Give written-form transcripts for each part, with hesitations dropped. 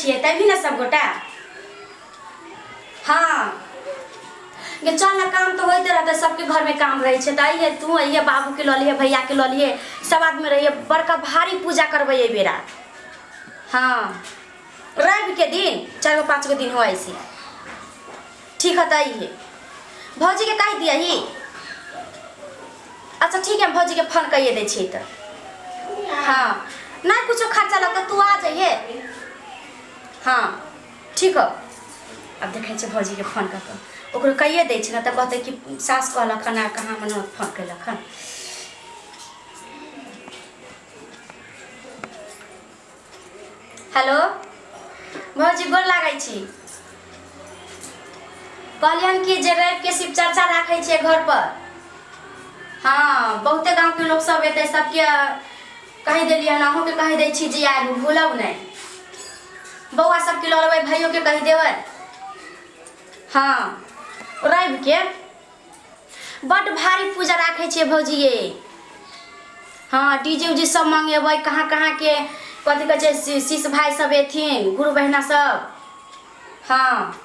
छियै तभी ने सबगोटा। हाँ गे चल ना, काम तऽ होइते रहतै, सबके घरमे काम रहै छै। तऽ अइहे तू, अइहे बाबूके लऽ लिहे, भैयाके लऽ लिहे, सब आदमी रहिए। बड़का भारी पूजा करबै एहि बेरा। हाँ, रविके दिन, 4 गो 5 गो दिन हो ऐसे। ठीक है तऽ अइहे। भौजीके कहि दियही। अच्छा ठीक है, हम भौजीके फोन करिए दै छियै तऽ। हाँ, नहि कुछो खर्चा लगतै, तू आ जइहे। हाँ ठीक हो। आब देखै छियै भौजीके फोन कऽ कऽ ओकरो कहिए दै छै ने, तऽ कहतै कि सास कहलक हन आ कहाँ हमर ननद फोन कयलक हन। हेलो भौजी, गोर लागै छी। कहलियन कि जे रविके शिव चर्चा राखै छियै घर पर। हाँ, बहुते गाँवके लोक सब एतै, सबके कहि देलियै हन। अहूँके कहि दै छी जे आबू, भूलब नहि। बौआ सबके लऽ लेबै, भाइयोके कहि देबै। हाँ, रविके बड्ड भारी पूजा राखै छियै भौजी ये। हाँ, डीजे उजे सब मंगेबै, कहाँ कहाँके कथी कहै छै शिष्य भाइ सब एथिन, गुरु बहिना सब। हाँ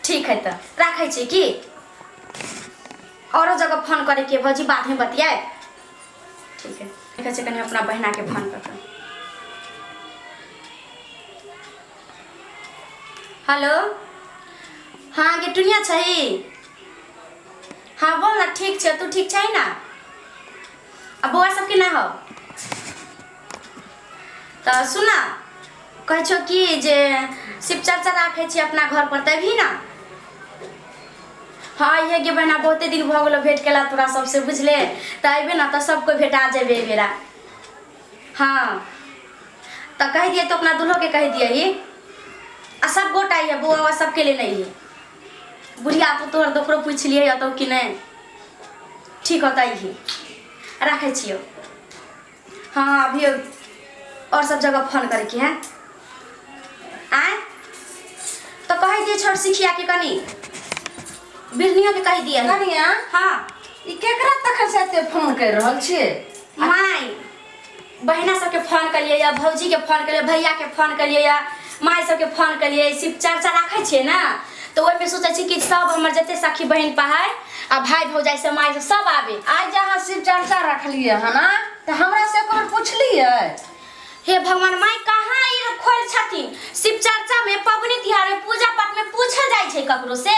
ठीक है, तऽ राखै छी की औरो जगह फोन करैके भौजी, बादमे बतियाए। ठीक है। देखै छै कनि अपना बहिनाके फोन कऽ कऽ। हेलो, हाँ गे टुनिया छही? हाँ बोल ना। ठीक छै, तू ठीक छै ना? आ बौआ सब केना हो? तऽ सुना, कहै छौ कि जे शिव चर्चा राखै छी अपना घर पर, तभी ना। हाँ इहे गे बहिना, बहुते दिन भऽ गेलो भेंट केला तोरा सबसे, बुझले? तऽ अयबे ना तऽ सब कोइ भेटा जेबे एहि बेरा। हाँ तऽ कहि दियै तो अपना दुल्होके कहि दियही आ सब गोटा अइहे, बौआ उआ सबके लेने अइहे। बुढ़िया तो तोहर दोकरो पूछि लियै अतौ कि नहि। ठीक होता, अइहे, राखै छियौ। हाँ, अभी और सब जगह फोन करैके है। आँय, तऽ कहि दियै छोट सिखिया के, कनि बिरनियो के कहि दियै। कनिया। हाँ। ई केकरा तखन से एते फोन कर रहल छियै? माय, बहिना सबके फोन कलियै या भौजी के फोन कलियै, भैया के फोन कलियै या माय सबके फोन कलियै। शिव चर्चा राखै छियै ने, तऽ ओहिमे सोचै छी कि सब हमर जते सखी बहिन है आ भाय भौजाइ सब, माय सब, सब आबे। आइ जे अहाँ शिव चर्चा रखलियै हन तऽ हमरा से एक बेर पुछलियै? हे भगवान माय, कहाँ ई खोल छथिन? शिव चर्चा में, पबनी तिहार में, पूजा पाठ में पूछल जाइ छै ककरो से?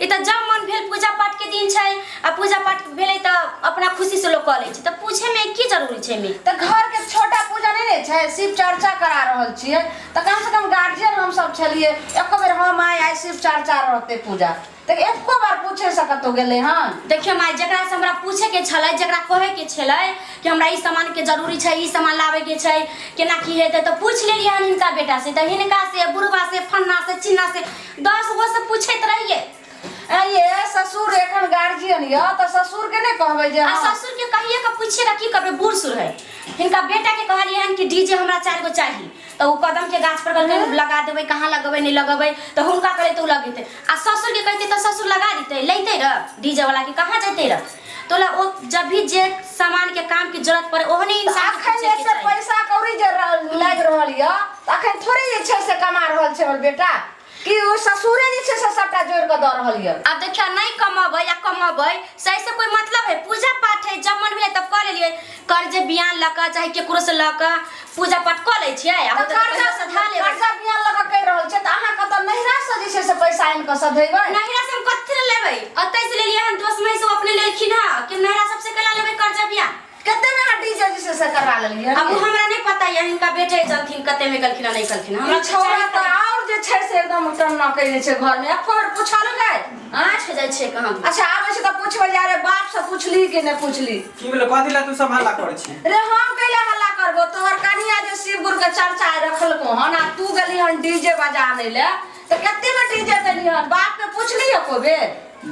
ई तऽ जब मन भेल, पूजा पाठ के दिन छै आ पूजा पाठ भेलै तऽ अपना खुशी से लोक कऽ लै छै, तऽ पूछे में की जरूरी छै मे? तऽ घर के छोटा पूजा नहीं ने छै, शिव चर्चा करा रहल छियै तऽ कम से कम गार्जियन हम सब छलियै, एको बेर हम आइ आइ शिव चर्चा रहतै पूजा तऽ एको बार पूछे से कतौ गेलै हन? देखियौ माय, जकरा से हमरा पूछे के छलै, जकरा कहे के छलै कि हमरा ई सामान के जरूरी छै, ई सामान लाबे के छै, केना की हेतै, तऽ पूछ लेलियै हन हिनका बेटा से, तऽ हिनका से, बुढ़वा से, फन्ना से, चिन्ना से, 10 गो से पूछैत रहियै। ये ससुर एखन गार्जियन यऽ तऽ ससुर के नहि कहबै जे आ हँ, ससुर के कहिए के पूछिए के की करबै, बूढ़ सूढ़ है। हिनका बेटा के कहलियै हन कि डीजे हमरा 4 गो चाही, तऽ ओ कदम के गाछ पर कहलकै लगा देबै, कहाँ लगेबै, नहि लगेबै। तऽ हुनका कहलै तऽ ओ लगेतै आ ससुर के कहते तऽ ससुर लगा देतै, लैते रह डीजे वाला के कहाँ जैते रह। तो ला ओ जब भी जे सामान के काम की जरूरत पड़े ओहने तऽ इंसान के अखन पूछे के एते चाही। पैसा कौड़ी जे लागि रहल यऽ तऽ अखन थोड़े जे छै से कमा रहल छै हमर बेटा, कि ओ ससुरे जे छै से सबटा जोड़ि कऽ दऽ रहल यऽ? आब देखियौ, नहि कमेबै या कमेबै सही से कोई मतलब है? पूजा पाठ है, जब मन भेलै तब कऽ लेलियै। कर्ज बियान लऽ कऽ चाहे केकरो से लऽ कऽ पूजा पाठ कऽ लै छियै आ तऽ होतै तऽ कर्जा कहियो सधा लेबै। कर्जा बियान लऽ कऽ करि रहल छै तऽ अहाँ कतऽ नैहरा से जे छै से पैसा आनि कऽ सधेबै? नैहरा से हम कथी ले लेबै? अतै से लेलियै हन, दोस्त में से अपने लेलखिन हँ कि नैहरा सबसे कैला लेबै कर्जा बियान? कते में अहाँ डीजे जे छै से करवा लेलियै? अब उ हमरा नहीं पता है, हिनका बेटे जनथिन कते में कलखिन आ नहीं कलखिन। हमरा ई छौड़ा तऽ आओर जे छै से एकदम टन्ना कयने छै घरमे, एको बेर पुछलकै? आँय, छै जाइ छै कहाँ। अच्छा, आबै छै तऽ पुछबै जे अरे बाप से पुछली कि नहि पुछली? की भेलै? कथी लए तू सब हल्ला करै छी? रे, हम कैला हल्ला करबो? तोहर कनिया जे शिव गुरु के चर्चा आइ रखलको हन आ तू गेली हन डीजे बजाने ले, तऽ कते में डीजे देली हन? बाप के पुछली एको बेर?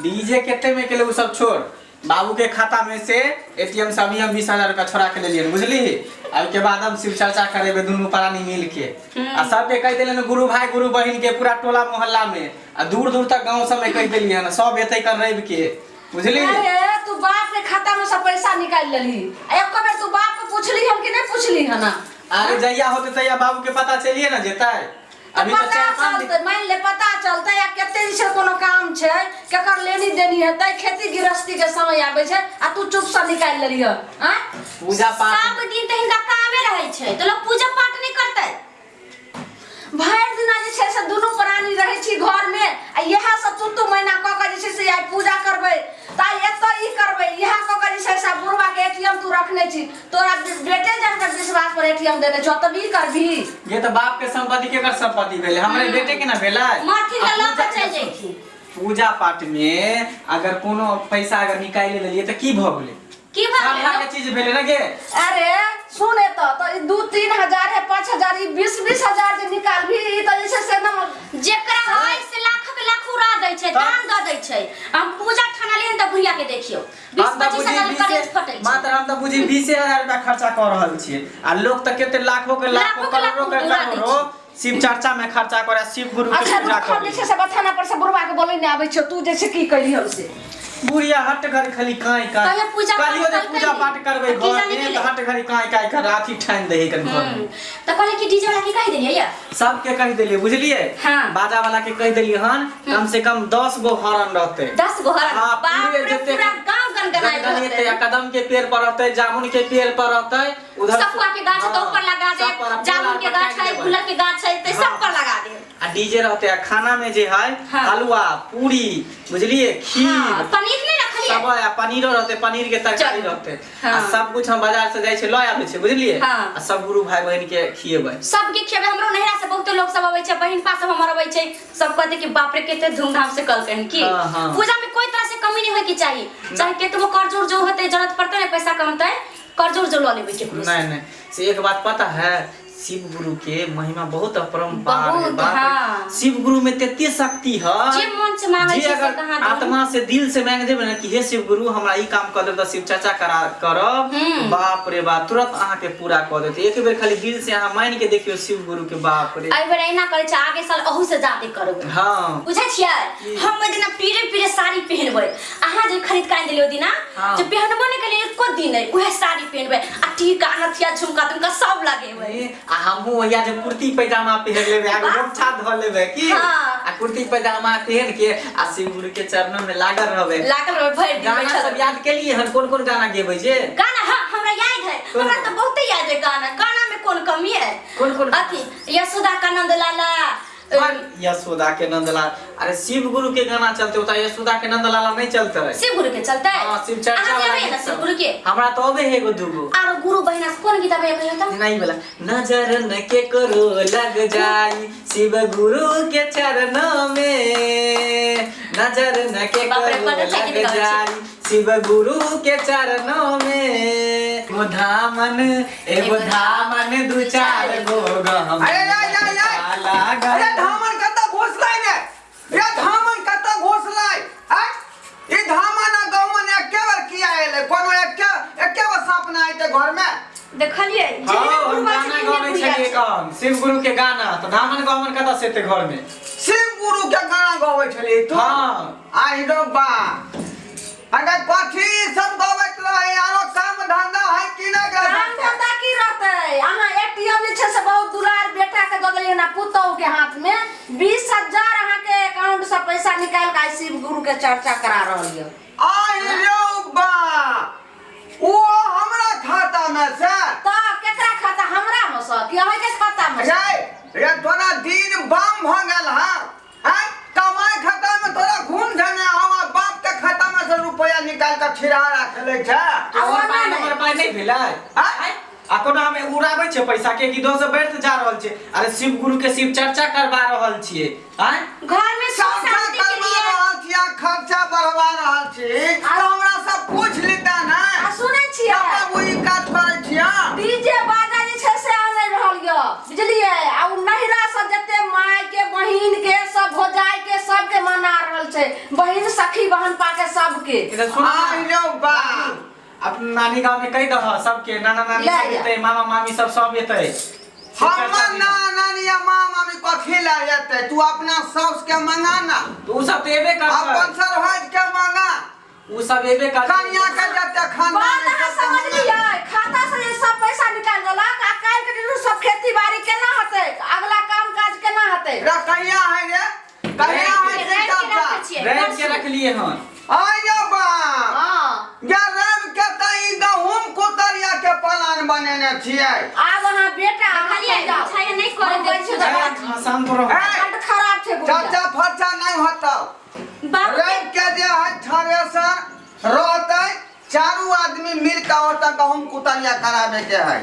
डीजे कते में केले उ सब छोड़, बाबू के खाता में से एटीएम से अभी हम 20,000 रुपया छोड़ा के लेलियै, बुझली? आ के बाद हम शिव चर्चा करेबे दुनू प्राणी मिल के आ सबके कहि देलियै गुरु भाई गुरु बहिन के, पूरा टोला मोहल्ला में आ दूर दूर तक गांव सब में कहि देलियै हन, सब एतै कर रवि के, बुझली? अरे, तू बाप के खाता में से पैसा निकालि लेलही आ एको बेर तू बाप के पुछली हन कि नहीं पुछली हन? अरे जहिया होते तहिया बाबू के पता चलिए ना जेतै। अभी तो पता 4-5 दिन चलतै, मानि ले पता चलतै। आ कते जे छै कोनो काम छै, केकर लेनी देनी हेतै, खेती गृहस्थी के समय आबै छै आ तू चुप से निकालि लेलिह। आँय पूजा पाठ सब दिन तऽ हिनका कामे रहै छै तऽ लोक पूजा पाठ नहि करतै। भरि दिना जे छै से दुनू प्राणी रहै छी घरमे आ इएह सब तू तू महीना कऽ कऽ जे छै से आइ पूजा करबै तऽ आइ एतऽ ई करबै, इएह कऽ कऽ जे छै से बुढ़बाके एटीएम तू रखने छी, तोरा बेटे जानके विश्वास पर एटीएम देने छौ तब ई करबही। ये तऽ बाप के संपत्ति केकर संपत्ति भेलै? हमरे बेटे के ना भेलै। मरथिन तऽ आ लऽ कऽ पूजा- चलि जैथिन। पूजा पाठ में अगर कोनो पैसा अगर निकालि लेलियै तऽ की भऽ गेलै? की भऽ श्रद्धा गेलै? के चीज भेलै ना गे। अरे सुन एतऽ तऽ ई 2-3 हजार है, 5 हजार, ई 20-20 हजार जे निकालबही ई तऽ जे छै से एकदम जेकरा है से लाखक लाख उड़ा दै छै, तब? दान दऽ दै छै। हम पूजा ठानलियै हन तऽ बुढ़िया के देखियौ बीस हम तऽ पच्चीस बुझी हजार बीसे करेज फटै छै। मात्र हम तऽ बुझी 20 हजार रुपया खर्चा कऽ रहल छियै आ लोक तऽ कते लाखो के लाखो लाखो के लाखो करोड़ो के उड़ा दै करोड़ो शिव चर्चा में खर्चा करे, शिव गुरु के अच्छा पूजा रुक, हम जे करे। छै से बथाना पर से बुढ़बा के बोलै नहि आबै छौ, तू जे छै की कैली हम से? बुढ़िया हट घड़ी खाली काई काई। कहियो पूजा पाठ कहियो जे करतै पूजा नहि। पाठ करबै आ की घर जाने में गेलै? तऽ हट घड़ी काई काई कर अथी ठानि दही कन घर में। तऽ कहले कि डीजे वाला के कहि देलियै या? सबके कहि देलियै, बुझलियै? हाँ। बाजा वाला के कहि देलियै हन, कम से कम 10 गो हॉर्न रहतै। 10 गो हरन? हाँ, बाप पूरे रे, जते पूरा गांव गनगनाइत गनगनेतै रहतै। आ कदम के पेड़ पर रहतै, जामुन के पेड़ पर रहतै, उधर सखुआ के गाछ है तो हाँ, ऊपर लगा दे, सब पर पूरा जामुन के पर गाछ काटि है, देबै। गुलर के गाछ है तो हाँ। सब पर लगा दे। आ डीजे रहतै आ खाना में जे है हाँ। हलवा पूरी, बुझलियै, खीर। हाँ, पनीर नहीं रखलियै? सब आ पनीरो रहतै, पनीर के तरकारी चलू। रहतै। हाँ। आ सब कुछ हम बाजार से जाइ छै लऽ आबै छै, बुझलियै? हाँ। आ सब गुरु भाई बहिन के खिएबै। सबके खिएबै। हमरो नैहरा से बहुते लोग सब अबै छै, बहिन पा सब हमर अबै छै, सब कहते कि बाप रे कते धूमधाम से कलकै हन की। हाँ, हाँ। पूजा में कोई तरह से कमी नहीं होय के चाहिए, चाहे केतबो कर्ज उर्ज होतै, जरूरत पड़तै ने पैसा कमतै, कर्ज उर्ज लऽ लेबै केकरो से। नहीं नहीं, से एक बात पता है, शिव गुरु के महिमा बहुत अपरंपार है। बहुत, बाप रे। हाँ। शिव गुरु में तेते शक्ति है, जे मन से मांगे जे छै से अगर कहाँ दे। आत्मा से दिल से मांग देबै ना कि हे शिव गुरु हमरा ई काम कर देब तऽ शिव चर्चा करा करब, बाप रे बाप, तुरंत अहाँ के पूरा कऽ देते। एक बेर खाली दिल से अहाँ मान के देखियौ शिव गुरु के, बाप रे। एहि बेर एना करै छै, आगे साल अहू से जादे करबै। हाँ। बुझै छियै, हम ओहि दिना पीरे पीरे साड़ी पहिनबै। अहाँ जे खरीद के आनि देलियै ओहि दिना हाँ। जे पहिनबो नहि केलियै एको दिन नहि, उएह साड़ी पहिनबै आ टीका नथिया झुमका तुमका सब लगेबै। आ हमहूँ ओहिया जे कुर्ती पैजामा पहिर लेबै आ गमछा धऽ लेबै की। हाँ। आ कुर्ती पैजामा पहिर के आ शिव गुरु के चरणों में लागल रहबै। लागल रहबै भरि दिन। गाना बैठल सब रहबै। याद केलियै हन? कोन कोन गाना गेबै जे? गाना, हाँ, हमरा याद है। कोन? हमरा तऽ बहुते याद है गाना, गाना में कोन कमी है। कोन कोन? अथी यशोदा का नंद लाला। यशोदा के नंदलाल। अरे शिव गुरु के गाना चलते ओता, यशोदा के नंदलाला नहीं चलते। शिव गुरु के चलते। हाँ, शिव चर्चा अहाँ वाला के गीत ना शिव सब। गुरु के हमरा तो अबे है एगो दूगो। आरो गुरु बहिना से कोन गीत आबै कहियो तऽ? जेना ई वाला, नजर न के करो लग जाई शिव गुरु के चरणों में, नजर न के बाप रे, करो बड़ अच्छा लग गीत गाबै छी। जाई शिव गुरु के चरणों में, एगो धामन एगो धामन दू चार गो गहम अरे यार, यार, यार। अरे धामन कतऽ घोसलै ने रे, धामन कतऽ घोसलै? आय ई धामन आ गहुमन एके बेर किया एलै? कोनो एके एके बेर साँप ना अयतै घरमे? देखलियै हाँ, जेहने हम गुरु गाना छै गाबै तेहने छलियै बुढ़िया छै। कन शिव गुरु के गाना तऽ धामन गहमन कतऽ से एतै घर में? शिव गुरु के गाना गबै छलियै तू? हाँ। आहि रो बा, अगर कथी सब गबैत रहे? आरो काम धंधा है कि नहि? काम धंधा की रहतै? अहाँ एटीएम जे छै से बहुत दुलार बेटा के दऽ देलियै ना, पुतहु के हाथ में 20 हजार अहाँके अकाउंट से पैसा निकालि के आइ शिव गुरु के चर्चा करा रहल यऽ। आहि रो बा, ओ हमरा खाता में से? तऽ केकरा खाता, हमरा मे सँ कि अहाँके खाता मे सँ? रे रे, तोरा दिन बम भऽ गेल हँ? हैं, कमाई खाता में तोरा घूम धने हम बाप के खाता में से रुपया निकाल के छिड़ा राख लै छै। आ तोहर ओना पाइ नहि। हमर पाइ नहि भेलै? आँय? आ कोनो हम उड़ाबै छै पैसा के कि दोसर व्यर्थ जा रहल छै? अरे शिव गुरु के शिव चर्चा करवा रहल छियै, आँय? घर में सुख चर्चा शांति के करवा लिए रहल छी आ खर्चा बढ़वा रहल छी, आ हमरा सब पूछ लेता ने। आ सुनै छियै? बाबू, ई काज करै छियै? डीजे बाजा जे छै से आनै रहल यऽ, बुझलियै? आ उ नहिरा से जते माय के बहिन के सब भौजाई के सबके मना रहल छै, बहिन सखी बहन पा के सबके। इधर सुन। आइ रे बा। अपन नानी गाँव में कहि दह सबके, नाना नानी ले सब जा। एतै, मामा मामी सब सब एतै। हमर नाना नानी या माँ मामी कथी लए एतै? तू अपना साउस के मंगा ना। तऽ उ सब तऽ एबे करतै। अपन सरहज के मंगा। उ सब एबे करतै। कनिया के जते खानदान बात है अहाँ सबके मंगा। समझलियै? खाता से जे सब पैसा निकालि देलक आ काल्हि के दिन खेती बाड़ी केना हेतै अगला काम काज केना हेतै रे कहिया है रे कहिया है रवि के शिव राखै चर्चा छियै रवि के रखलिए हन आय रे बाप हँ या रवि के तऽ ई गहूम कुतरिया के प्लान बनेने छियै आब अहाँ बेटा अहाँ देखलियै जाउ। बुझाइए नहि करे हम दै कहै छी छै तऽ हाँ, शांत रहो ए, बड्ड खराब छै बुढ़िया चर्चा फर्चा नहि होतौ बाबू के रवि के जे है थ्रेसर रहतै चारू आदमी मिल के ओतऽ गहूम कुतरिया कराबे के है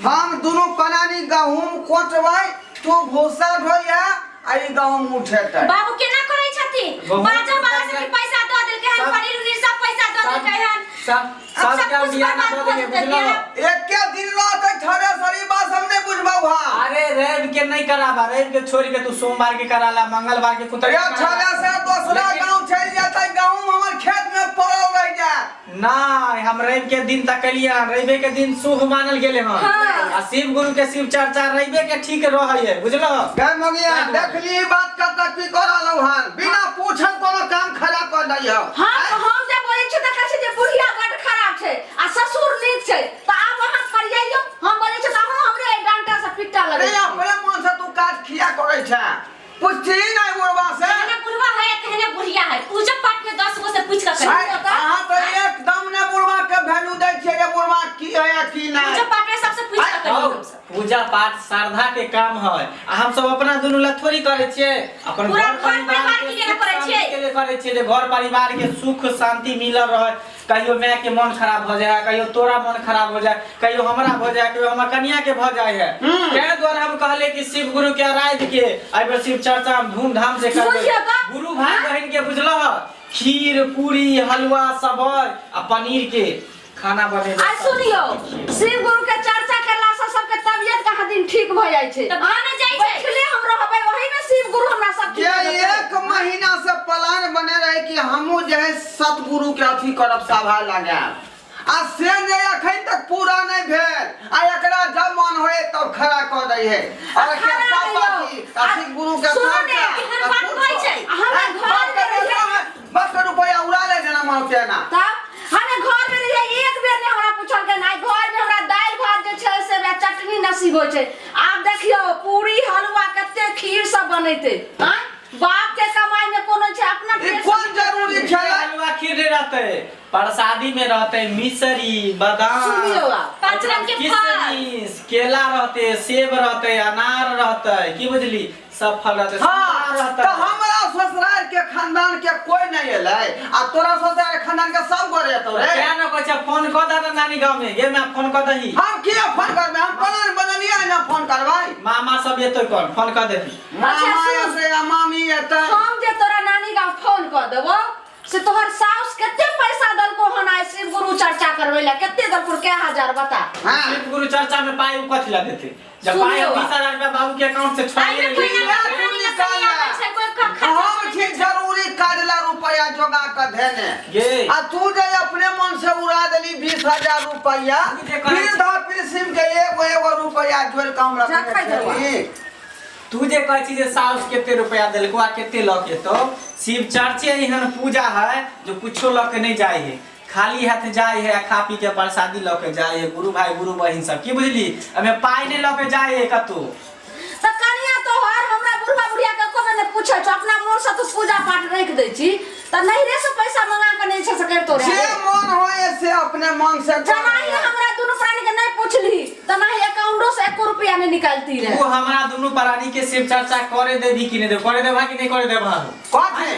हम दुनू परानी गहूम कोटबै तू भूसा ढोइया आ ई गहूम उठेतै बाबू केना करै छथिन गहूम बाजा वाला सबके पैसा दऽ देलकै हन सब- पनीर उनीर सब पैसा दऽ देलकै हन सब अब सब सब के कुछ बियाह बर्बाद दऽ भऽ देलियै जेतै बुझलहो बियाह एके दिन रहतै थ्रेसर ई बात हम नहि बुझबौ हा अरे रवि के नहीं कराबा रवि के छोड़ के तू सोमवार के कराला मंगलवार के कुतरिया रे थ्रेसर दोसरा लेकिन- गाँव चलि जेतै गहूम हमर खेत में पड़ल रहि जायत नहीं हम रवि के दिन तकलिए हन रवि के दिन शुभ मानल गेले हन हाँ। आ शिव गुरु के शिव चर्चा रवि के ठीक रहे है बुझलो गए मगिया देखली ई बात कब तक की कर रहलौ हन बिना पूछल कोनो काम खराब कर दै हौ हाँ तऽ हम जे बजै छी तऽ कहै छै जे बुढ़िया बड्ड खराब छै आ ससुर नीक छै तऽ आब अहाँ फरियाइयौ हम बजै छी तऽ अहूँ हमरे एहि डंटा से पिट्टा अरे लगै छी अपने मन से तू काज किया करै छै पुछही नहि बुढ़वा से तेहने बुढ़वा है तेहने बुढ़िया है पूजा पाठ में 10 गो से पूछ के करी आय, अहाँ तऽ एकदम ने बुढ़वा के वैल्यू दै छियै जे बुढ़वा की है आ की पूजा नहि पाठ में सबसे पूछ के करी हौ, हम सब पूजा पाठ श्रद्धा के काम है आ हम सब अपना दुनू ला थोड़ी करे छियै अपन पूरा घर घर परिवार परिवार के के लिए सुख करै शांति छियै। के लिए करे छियै जे घर परिवार के सुख शांति मिलल रहे कहियो माय के मन खराब भऽ जाए कहियो तोरा मन खराब हो जाए कहियो हमरा भऽ जाए कहियो हमर कनिया के भऽ जाए है ताहि दुआरे हम कहले कि शिव गुरु के आराध के एहि बेर शिव चर्चा हम धूमधाम से करबै बुझियौ तऽ। गुरु भाई बहिन के बुझलह खीर पूरी हलवा सबर आ पनीर के खाना बनेबै आ सुनियौ शिव गुरु के चर्चा करला से सबके तबियत कहाँ दिन ठीक भऽ जाइ छै तऽ भऽ ने जाइ छै। बैठले हम रहबै ओही में शिव गुरु हमरा सब ठीक ये कऽ देतै। एक महीना से प्लान बने रहे कि हमहूँ जे है सतगुरु के अथी करब सभा लगायब आ से जे अखन तक पूरा नहीं भेल आ एकरा जब मन होए तब खड़ा कऽ दै है और आ खड़ा के सब रहियौ। बाकी आ आ गुरु के सुनू साथ ने, एहन बात कहै छै। आ हमरा घर में रहियै बस के रुपया उड़ा ले जेना मन तेना तब हमे घर में रहियै एक बेर ने हमरा पूछलकै आइ घर में हमरा दालि भात जे छै से वएह चटनी नसीब होइ छै आब देखियौ पूरी हलुआ कते खीर सब बनेतै आँय बाप के कमाई में कोनो छै अपना ई पेट से कोन जरूरी छलै हलवा खीर नहीं रहते प्रसादी में रहते मिश्री बादाम सुनियौ आब। पाँच रंग के फल। किशमिश केला रहते सेब रहते अनार रहते की बुझली सब फल रहते हाँ संतरा रहते तऽ हमरा ससुराल के खानदान के कोई नहीं एलै आ तोरा ससुराल के खानदान के सब गोरे एतौ रे क्या न कहै छै फोन कऽ दे नानी गाँव में गे मैं फोन कऽ दही हम किया फोन करबै हम प्लान बनेलियै ना फोन करबै मामा सब एतौ कौन फोन कऽ देही अच्छा, मामा सुन। एतै आ मामी एतै हम जे तोरा नानी गाँव फोन कऽ देबो से तोहर साउस कते पैसा देलको हन आइ शिव गुरु चर्चा करबै लए कते देलको कै हजार बता हाँ शिव गुरु चर्चा में पाई उ कथी ला देते जब पाई सुनियौ। 20,000 रुपया बाबू के अकाउंट से छोड़ आइमे कोई ना तू कोई ना निकाल कोई आबै छै कोई का हम छी जरूरी काज ला रुपया जोगा के धेने गे आ तू जे अपने मन से उड़ा देली 20,000 रुपया तू जे कहै छी- वृद्धा पेंशन के एगो एगो रुपया जोड़ के हम रखने रखै देबा। छी तू जे कहै छी जे साउस कते रुपया देलको आ कते लऽ के तो शिव चर्चे एहन पूजा है जो कुछो लऽ के नहीं जाय है खाली हाथ जाय है आ खा पी के प्रसादी लऽ के जाय है गुरु भाई गुरु बहिन सब की बुझली एमे पाई नहीं लऽ के जाय है कतौ तऽ कनिया तोहर हमरा बुढ़वा बुढ़िया के एको बेर नहि पूछै छौ अपना मोन से तू पूजा पाठ राखि दै छी तऽ नैहरे से पैसा मंगा के नहि छै से करितो जे रहे मन होए से अपने मन से कर। जनाही हमरा दुनू प्राणी के नहि पूछली तनाही अकाउंटो से एको रुपया नहि निकालती रहे तू हमरा दुनू प्राणी के शिव चर्चा करे देबी कि नहीं देबी करे देबा कि नहीं करे देबा कथी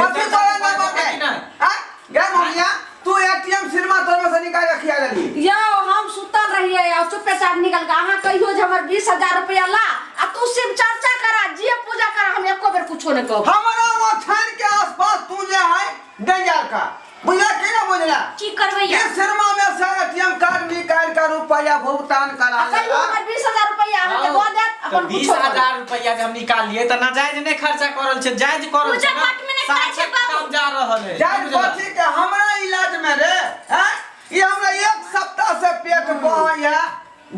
कथी करे ना कि बके नहीं? आ गे ममिया तू एटीएम सिनेमा तोर में से निकाल रखिया लेली यौ हम सुतल रहियै आ चुपे चाप निकल के अहाँ कहियो जे हमर 20,000 रुपया ला आ तू शिव चर्चा करा जे पूजा करा हम एको बेर कुछो नहि कहब हमरा वो छान के आसपास तू जे है डेंजर का बुझला कि ना बुझला की करबै ये सिनेमा में से एटीएम कार्ड निकाल के रुपया भुगतान करा आ कहियो लेला हमर 20,000 रुपया अहाँके दऽ देत तो अपन बीस कुछो करू। हजार रुपया जे हम निकालिए तो नाजायज नहीं खर्चा करल छै जायज करल पूजा छै ना। पाठ में नहीं खाइ छै सार्थक बाबू। काम जा रहल है जान बुझला? कथी के हमरा इलाज में रे हैं ई हमरा एक सप्ताह से पेट बहैया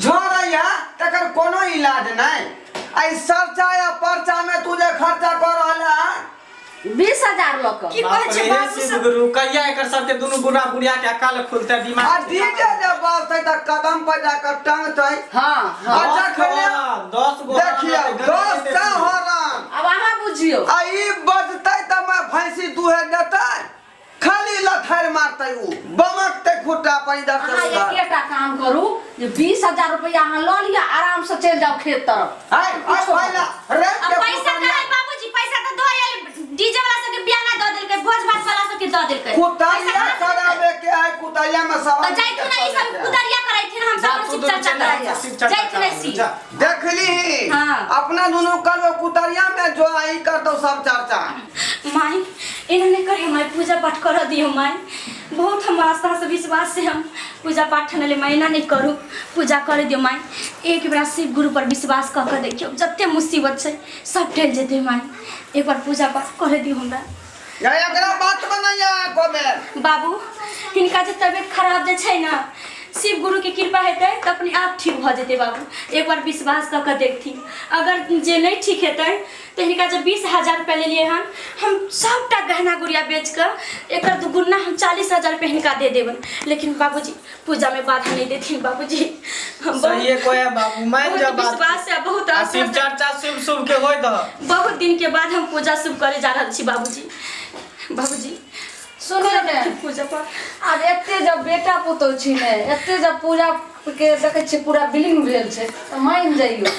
झरैया तकर कोनो इलाज नहीं आ ई सरचा या परचा में तू जे खर्चा कर रहल है 20,000 लऽ कऽ। की कहै छै बाबू शिव सब? गुरु कहिया एकर सबके दुनू बुढ़ा बुढ़िया के अकाल खुलतै आ दिमाग डीजे जे बजतै तऽ कदम पर जाकऽ टंगतै। हाँ हाँ अच्छा खले 10 गो देखियौ 10 टा हॉर्न। आब अहाँ बुझियौ। आ ई बजतै तऽ मैं भैंसी दुहे देतै, खाली लथारि मारतै, उ बमकतै खुट्टा पर इधर से अहाँ उधर। एकेटा काम करू जे 20,000 रुपया अहाँ लऽ लिअ, आराम से चलि जाउ खेत तरफ। आइ आइ पहिला रे आ पैसा कहाँ है बाबूजी? पैसा तऽ दऽ आयल, डीजे वाला सबके बियाना दऽ देलकै, भोज भात वाला सबके दऽ देलकै। कुतरिया कराबे के है, कुतरिया में सब तऽ जाइथुन ने, ई सब कुतरिया करैथिन, हम सब शिव चर्चा करब। जाइथुन ने शिव। देखली? हाँ। अपना दुनू कल कुतरिया में जो आई करतो सब चर्चा। माई, एना नहि करियौ माई, पूजा पाठ करऽ दियौ माई। बहुत हम आस्था से विश्वास से हम पूजा पाठ ठनले माई, एना नहि करू, पूजा करे दियौ माई। एक बेरा शिव गुरु पर विश्वास कऽ कऽ देखियौ, जते मुसीबत छै सब टलि जेतै माई। एक बार पूजा पाठ करे दियौ हमरा। या एकरा बात बनाइया एको बेर। बाबू, हिनका जे तबियत खराब जे छै ने, शिव गुरु के कृपा हेतै तऽ अपने आप ठीक भऽ जेतै। बाबू, एक बार विश्वास कऽ कऽ देखथिन। अगर जे नहि ठीक हेतै तऽ हिनका जे 20,000 रुपया लेलियै हन, हम सबटा गहना गुड़िया बेच कऽ एकर दुगुना हम 40,000 रुपया हिनका दे देबनि, लेकिन बाबूजी पूजामे बाधा नहि देथिन। बाबूजी, हम बहुत सही कोई है बाबू, मान जा बहुत बात। विश्वास से आ बहुत आ आस्था शिव से चर्चा शुभ शुभ के होय दह। बहुत दिन के बाद हम पूजा शुभ करे जा रहल छी। बाबूजी, बाबूजी, सुनू ने। पूजा पाठ। आब एते जब बेटा पुतहु छी ने, एते जब पूजा के देखै छियै पूरा विलीन भेल छै, तऽ मानि जइयौ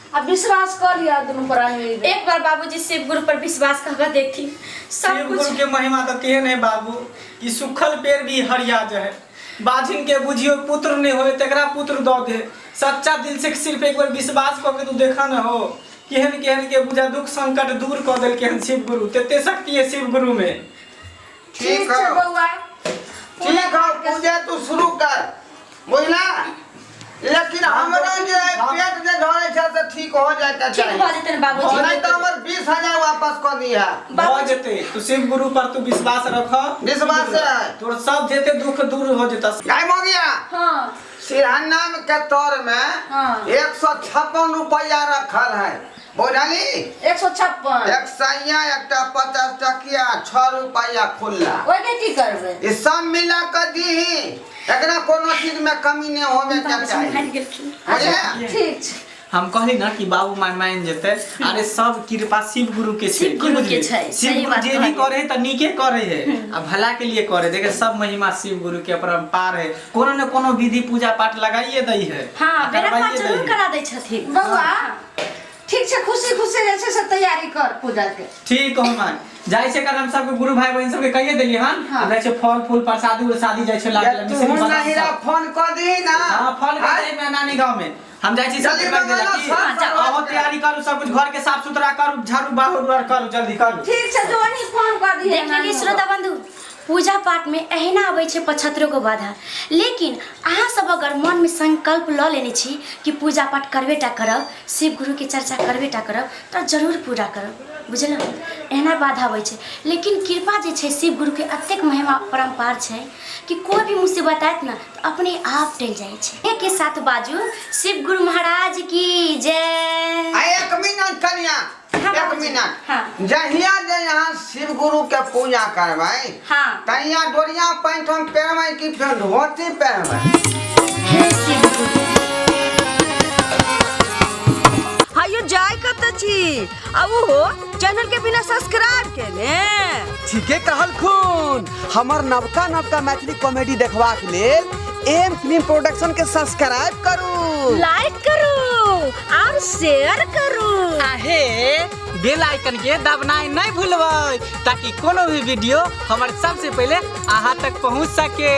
आ विश्वास कऽ लिअ दुनू प्राणी एहि बेर। एक बार बाबूजी शिव गुरु पर विश्वास कऽ कऽ देखथिन, सब शिव कुछ गुरु के महिमा तऽ तेहन है बाबू कि सुखल पेड़ भी हरिया जाए, बाझिन के बुझियो पुत्र नहीं होए तकरा पुत्र दऽ दे। सच्चा दिल से सिर्फ एक बार विश्वास कऽ के तू देखा न हो, केहन केहन के बुझा दुख संकट दूर कऽ देलकै हन शिव गुरु। तेते शक्ति है शिव गुरु में। ठीक ठीक छै है। बौआ। ठीक है, पूजा तू शुरू कर, बुझला? लेकिन हमरा जे पेट जे झड़ै छै से ठीक हो जाए ठीक भऽ जेतै ने बाबूजी। नहीं तो हमर 20,000 वापस कर दिया। भऽ जेतै, तू शिव गुरु पर तू विश्वास रख। विश्वास है। तोर सब जेते दुख दूर हो जेता। गाय मोगिया। हाँ। सिरहन्ना के तर में 156 रुपया रखल है, बुझली? 156। एक सैया, एकटा 50 टकिया, 6 रुपया खुल्ला। ओहिके की करबै? ई सब मिला के दीही, एकरा कोनो चीज में कमी नहीं होवे के बाबूजी चाही। मानि गेलखिन। बुझले? ठीक छै। हम कहली ना कि बाबू मान मान जेतै। अरे, सब कृपा शिव गुरु के छै। शिव की गुरु के बुझली? छै, शिव सही गुरु बात जे भी कहलियै। करे है तऽ नीके करे है आ भला के लिए करे। देखे, सब महिमा शिव गुरु के अपरंपार है। कोनो न कोनो विधि पूजा पाठ लगाइए दै है हाँ, आ बेड़ा पार करवाइए दै जरूर है। करा दै छथिन। बौआ, ठीक छै, खुशी खुशी जे छै से तैयारी कर पूजा के। ठीक हो मान जाइ छै, कारण हम सबके गुरु भाई बहन सबके कहिए देलियै हन। हाँ। जाइ छै फल फूल प्रसादी उरसादी जाइ छै लागे या ला, तू मिश्री बादाम नहिरा सब। फोन कर दी ना। हाँ, फल आय, के में नानी गांव में हम जाइ छी जल्दी सबके कहि मंगा देला लो, की सब हाँ, जाओ। अहाँ तैयारी करू, सब कुछ घर के साफ सुथरा करू, झाड़ू बाहर उहार करू, जल्दी करू। ठीक छै, जो नहीं फोन कर दिहे। देख लेलियै श्रोता बंधु, पूजा पाठ में एहिना अबै छै 75 गो बाधा, लेकिन अहाँ सब अगर मनमे संकल्प लऽ लेने छी कि पूजा पाठ करबे टा करब, शिव गुरुके चर्चा करबे टा करब, तऽ जरूर पूरा करब, बुझलहुँ? एहिना बाधा अबै छै, लेकिन कृपा जे छै शिव गुरुके एतेक महिमा परम्पार छै कि कोइ भी मुसीबत आयत ने तऽ अपने आप टलि जाइ छै। एके साथ बाजू, शिव गुरु महाराज की जय। आ एक मिनट कनिया। हाँ, एक बाबूजी। मिनट। हाँ। जहिया जे यहाँ शिव गुरु के पूजा करबै, तहिया डोरिया पैंट हम पहिरबै कि फेर धोती पहिरबै? हे शिव गुरु। हायो, जाय कत छी आ ओहो चैनल के बिना सब्सक्राइब केने? ठीके कहलखुन। हमर नवका नवका मैथिली कॉमेडी देखबाक लेल एम फिल्म प्रोडक्शन के सब्सक्राइब करू, लाइक करू और शेयर करू। आहे बेल आइकन के दबनाइ नहीं भूलबै, ताकि कोनो भी वीडियो हमर सबसे पहले अहाँ तक पहुँच सके।